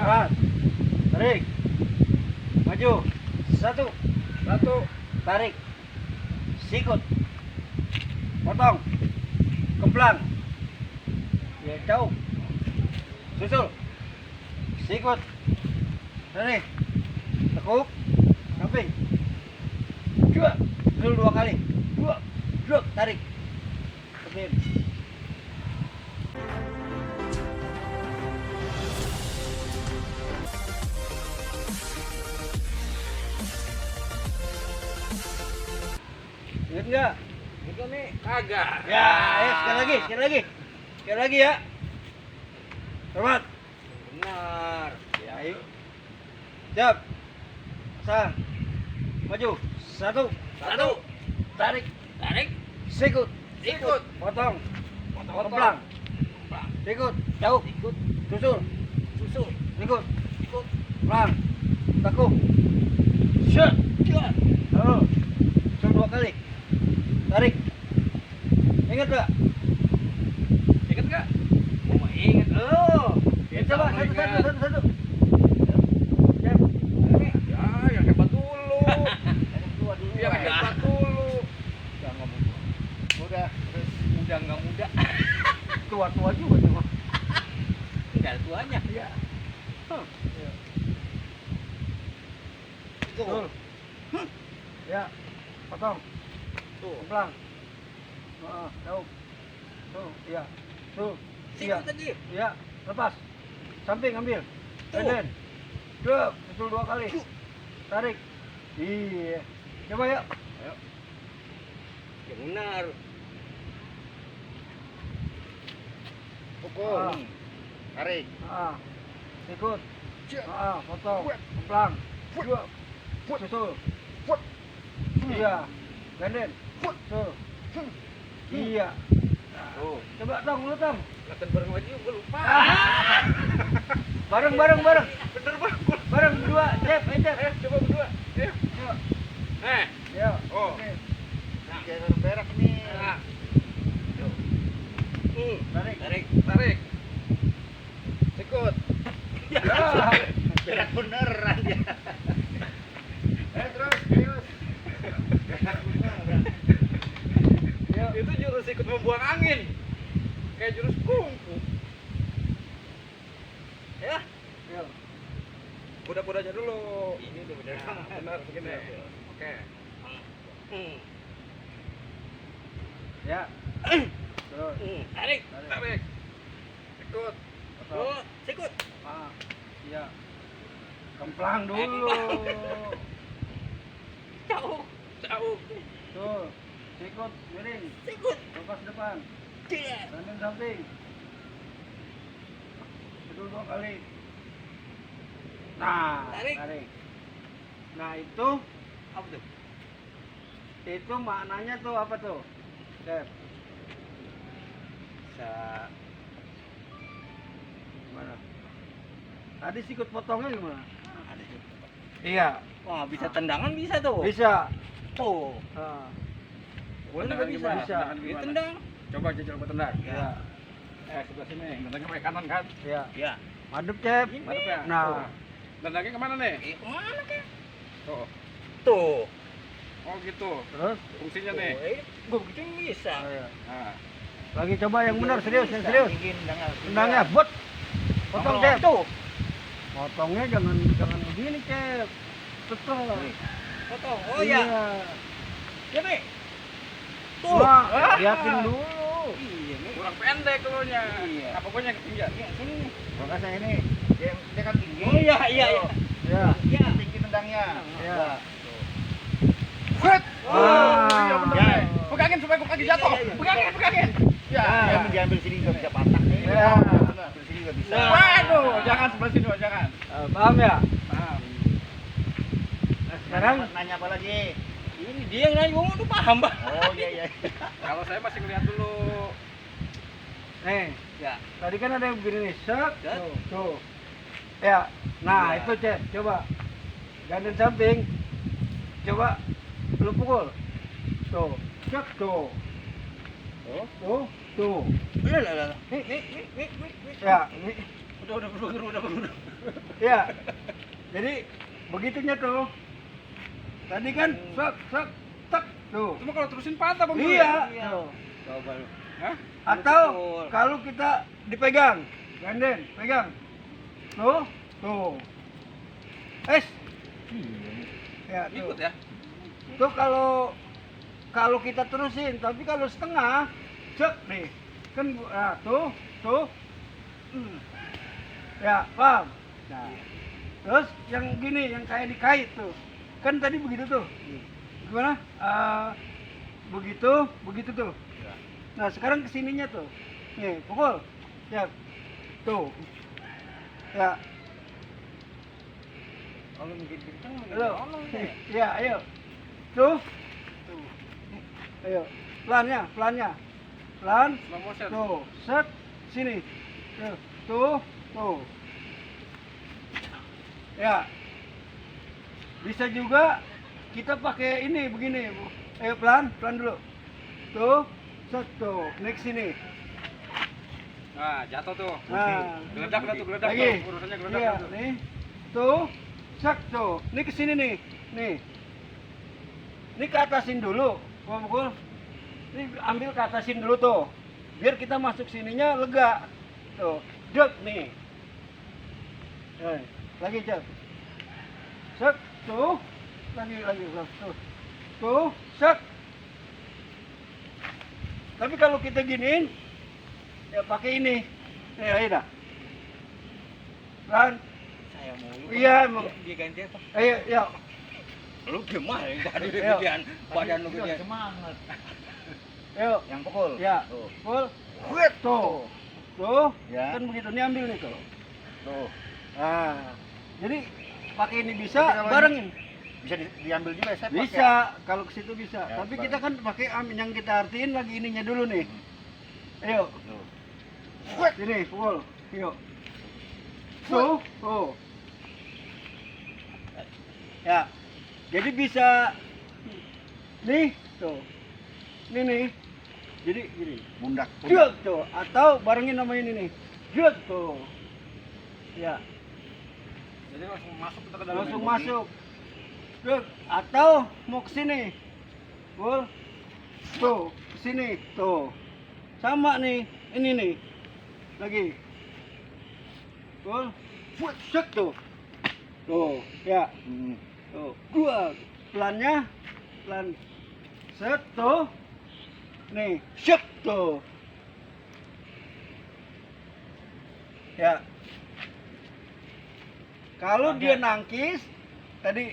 Cepat. Tarik. Maju. Satu. Tarik. Sikut. Potong. Kemplang. Ya, jauh. Susul. Sikut. Tarik. Tekuk. Samping. Dua. Susul 2 kali. Dua. Tarik. Kepin. Ingat nggak? Itu nih kagak. Ya, ayo sekali lagi ya. Hormat. Benar. Ya, ayo. Siap. Pasang. Maju. Satu. Tarik. Sikut. Potong. Kemplang. Sikut. Jauh. Susul. Sikut. Pelang. Tekuk. Shot. Oh. Susul 2 kali. Tarik. Ingat nggak? Mau ingat lo. Ya, coba satu. Siap. Ya, yang hebat dulu. Dua dulu. Yang hebat dulu. Jangan muda. Udah nggak muda. Tua juga cuma. Enggak ada tuanya. Iya. Iya. Tuh. Ya. Potong. Tuh. Kemplang. Jauh. Tuh, iya. Tuh. Iya. Sikut tadi. Iya, lepas. Samping ambil. Tuh. Tenden. Duk, susul 2 kali. Tarik. Iya. Coba yuk. Ayo. Yang benar. Pukul. Tarik. Ikut. Potong. Kemplang. Dua. Susul. Iya. Tenden. Tuh. Iya. Tuh. Coba tong, lu tong. Latihan bareng lagi gue lupa. Bareng. Bener bang. Bareng berdua, Cep, Cep. Coba berdua. Ayo. Yuk. Ya. Oh. Oke. Jangan berak nih. Tarik. Sikut. Ya. Berak beneran dia. Terus. Berak beneran. Yuk. Itu jurus ikut membuang angin. Kayak jurus kungfu. Ya. Yuk. Kuda-kudanya dulu. Ini udah bener. Benar begini. Oke. Ya. Terus. Tarik. Sikut. Potong. Sikut. Iya. Kemplang dulu. Jauh. Tuh. Sikut, miring. Sikut. Lepas depan. Tidak. Tandem samping. Sedul 2 kali. Nah, Tarik. Nah, itu Apa tuh? itu maknanya tuh apa tuh? Cep. Bisa. Gimana? Tadi sikut potongnya gimana? Ada juga. Iya. Wah, bisa tendangan bisa tuh. Bisa. Tuh. Nah, Boleh Tendangan nggak bisa? gimana? Tendangan Bisa gimana? tendang. Coba jajal buat tendang. iya. Sebelah sini, tendangnya pakai kanan kan? Iya. Ya. Madep, Cep. Ini. Madep ya? Nah. Tuh. Tendangnya kemana nih? Kemana kek? Tuh. Tuh. Oh gitu. Terus? Fungsinya nih. Gue begitu bisa. Iya. Nah. Lagi coba yang benar, serius, yang serius. Tendangnya. Tendangnya, buat. Potong, Cep. Tuh. Potongnya jangan begini, Cep. Betul. Potong. Oh iya. Ya, Nek. Tuh. Wah, liatin dulu. Iya, Nek. Kurang pendek keluarnya. Iya. Apa pokoknya ketinggian? Iya, sini nih. Makanya ini. Dia kan tinggi. Oh iya. Ya. Iya, tinggi tendangnya. Ya. Wet! Wah. Iya bener Ya. nih. Pegangin supaya gue kaki jatuh. Iya, iya. Pegangin. Ya, yang diambil sini juga bisa patah nih. Ya. Ambil sini juga bisa. Waduh, jangan sebelah sini, Pak, jangan. Paham ya? Paham. Sekarang nanya apa lagi? Ini dia yang nanya, gua udah paham, Bang. Oh iya. Kalau saya masih ngeliat dulu. nih, Ya. tadi kan ada yang begini nih, set. Set. Tuh. Ya. Nah, Ya. itu, Cep. Coba. Gandeng samping. Coba lu pukul. Tuh. Cek tuh. Oh. Tuh. Lah. Nih. Ya, ini Udah. Ya. Jadi begitunya tuh. Tadi kan sak tak tuh. Cuma kalau terusin patah Bang. Iya. Iya. Tuh. Coba lu. Hah? Atau Betul. kalau kita dipegang, ganden, pegang. Tuh. Es. Ya, tuh. Ikut ya. Tuh kalau kita terusin, tapi kalau setengah, cek nih. Kan nah, tuh. Ya, paham. Nah. Terus yang gini, yang kayak dikait tuh. Kan tadi begitu tuh. Gimana? Begitu tuh. Nah, sekarang kesininya tuh. Nih, pukul. Ya. Tuh. Ya. Kalau mungkin kenceng Ayo. tolong deh. Ya, ayo. Tuh. Ayo. Pelannya. Pelan. Slow motion. Tuh. Set. Sini. Tuh. Ya. Bisa juga kita pakai ini begini. Ayo pelan dulu. Tuh. Set tuh. Naik sini. Nah, jatuh tuh. Nah. Geledak tuh. Lagi. Urusannya geledak Iya, tuh. nih. Tuh. Set tuh. Ini ke sini nih. Nih. Ini ke atasin dulu. Pukul. Ini ambil ke atasin dulu tuh. Biar kita masuk sininya lega. Tuh. Jok nih. Lagi jok. Set tuh. Lagi tuh. Tuh, set. Tapi kalau kita giniin ya pakai ini. Ayo dah. Kan? Saya mau. Iya, emang. Dia ganti apa? Ayo, ya. Lu gimana tadi Ayo. gedean badan lu gedean. Semangat. Ayo. Yang pukul. Ya. Tuh. Pukul. Wet tuh. Tuh. Ya. Kan begitu nih ambil nih tuh. Tuh. Nah. Jadi pakai ini bisa Tapi kalau barengin. Bisa diambil juga saya pakai. Bisa, kalau ke situ bisa. Ya, Tapi bareng. kita kan pakai yang kita artiin lagi ininya dulu nih. Ayo. Tuh. Wet ini pukul. Yuk. Tuh. Ya. Jadi bisa nih, tuh. Ini nih. Jadi gini. Bundak. Jut tuh, atau barengin sama ini nih. Jut tuh. Ya, Jadi langsung masuk kita ke dalam. langsung ya? masuk. Jut, atau mau ke sini. Pul. Tuh, ke sini. Tuh. Sama nih, ini nih. Lagi. Pul. Set tuh. Tuh, ya. Tuh, dua. Pelannya, pelan. Set tuh. Nih, set tuh. Ya. Kalau dia nangkis tadi,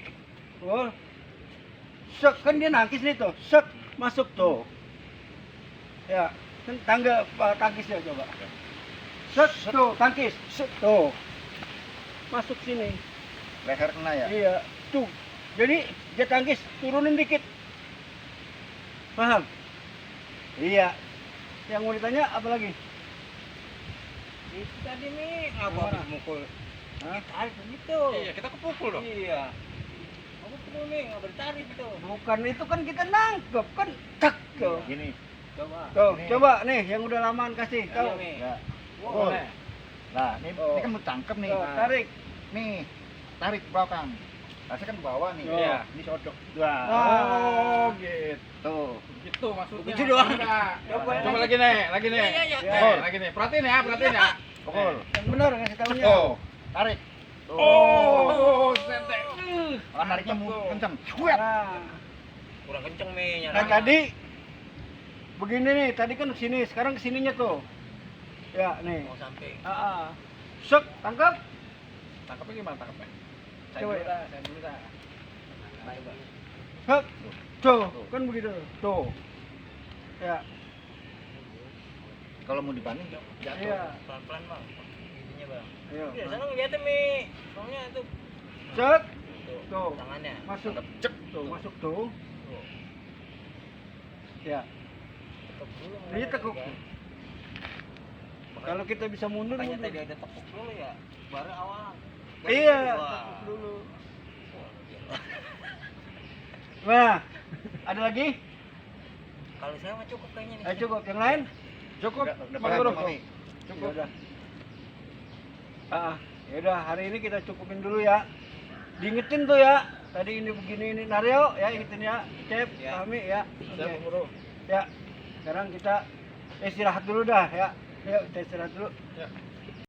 sek kan dia nangkis nih tuh, sek masuk tuh. Ya, kan tangga tangkisnya coba. Sek tuh, tangkis, sek tuh. Masuk sini. Leher kena ya? Iya, tuh. Jadi dia tangkis, turunin dikit. Paham? Iya. Yang mau ditanya apa lagi? Itu tadi nih apa Gimana? habis mukul? Hah? Tarik begitu. Iya, kita kepukul dong. Iya. Kamu perlu nih nggak bertarik itu. Bukan itu kan kita nangkep kan, tak tuh. Gini. Coba. Tuh, Ini. coba nih yang udah lamaan kasih, Iya, tahu. nih. Ya. Wah, Pukul. boleh. Nah, ini Oh. kan mau tangkep nih. Tuh, Nah, tarik. Nih. Tarik ke belakang. Rasanya kan ke bawah nih. Oh. Iya. Ini sodok. Oh, gitu. Gitu. Maksudnya. Begitu doang. Enggak. Coba Coba lagi nih. Iya, iya. Nih, lagi nih. Perhatiin ya. Pukul. yang benar ngasih tahunya. Oh. Tarik. Tuh. Oh, sente. Ah, nariknya mau kencang. Nah, Kurang kenceng nih nah tadi begini nih, tadi kan kesini, sekarang kesininya tuh. Ya, nih. mau samping. Sek, tangkap. Tangkapnya gimana tangkapnya? Saya Coba dulu ya. dah, saya dulu dah. Coba. Sek. Tuh, kan begitu. Tuh. Ya, Kalau mau dibanding jatuh. iya. Pelan-pelan bang. Giginya bang. Ayo. Iya, sana ngeliatin nih. Soalnya itu. Sek. Tuh. Tuh. Tangannya. Masuk. Cek. Tuh, masuk tuh. Tuh. Ya. Tekuk dulu. Iya, tekuk. Kan. Kalau kita bisa mundur, Makanya mundur. tadi ada tekuk dulu ya. Baru awal. Iya, Wah. tekuk dulu. Wah, gila. Nah, ada lagi? Kalau saya mah cukup kayaknya nih. Ayo cukup, yang lain? Cukup. Udah Mas Guru. paham, Mami? Cukup. Udah. Ya udah, hari ini kita cukupin dulu ya. Diingetin tuh ya. Tadi ini begini ini Naryo ya, ingetin ya. Cep, Ya. Fahmi ya. Siap, Oke. Bro. Ya. Sekarang kita istirahat dulu dah ya. Yuk, kita istirahat dulu. Ya.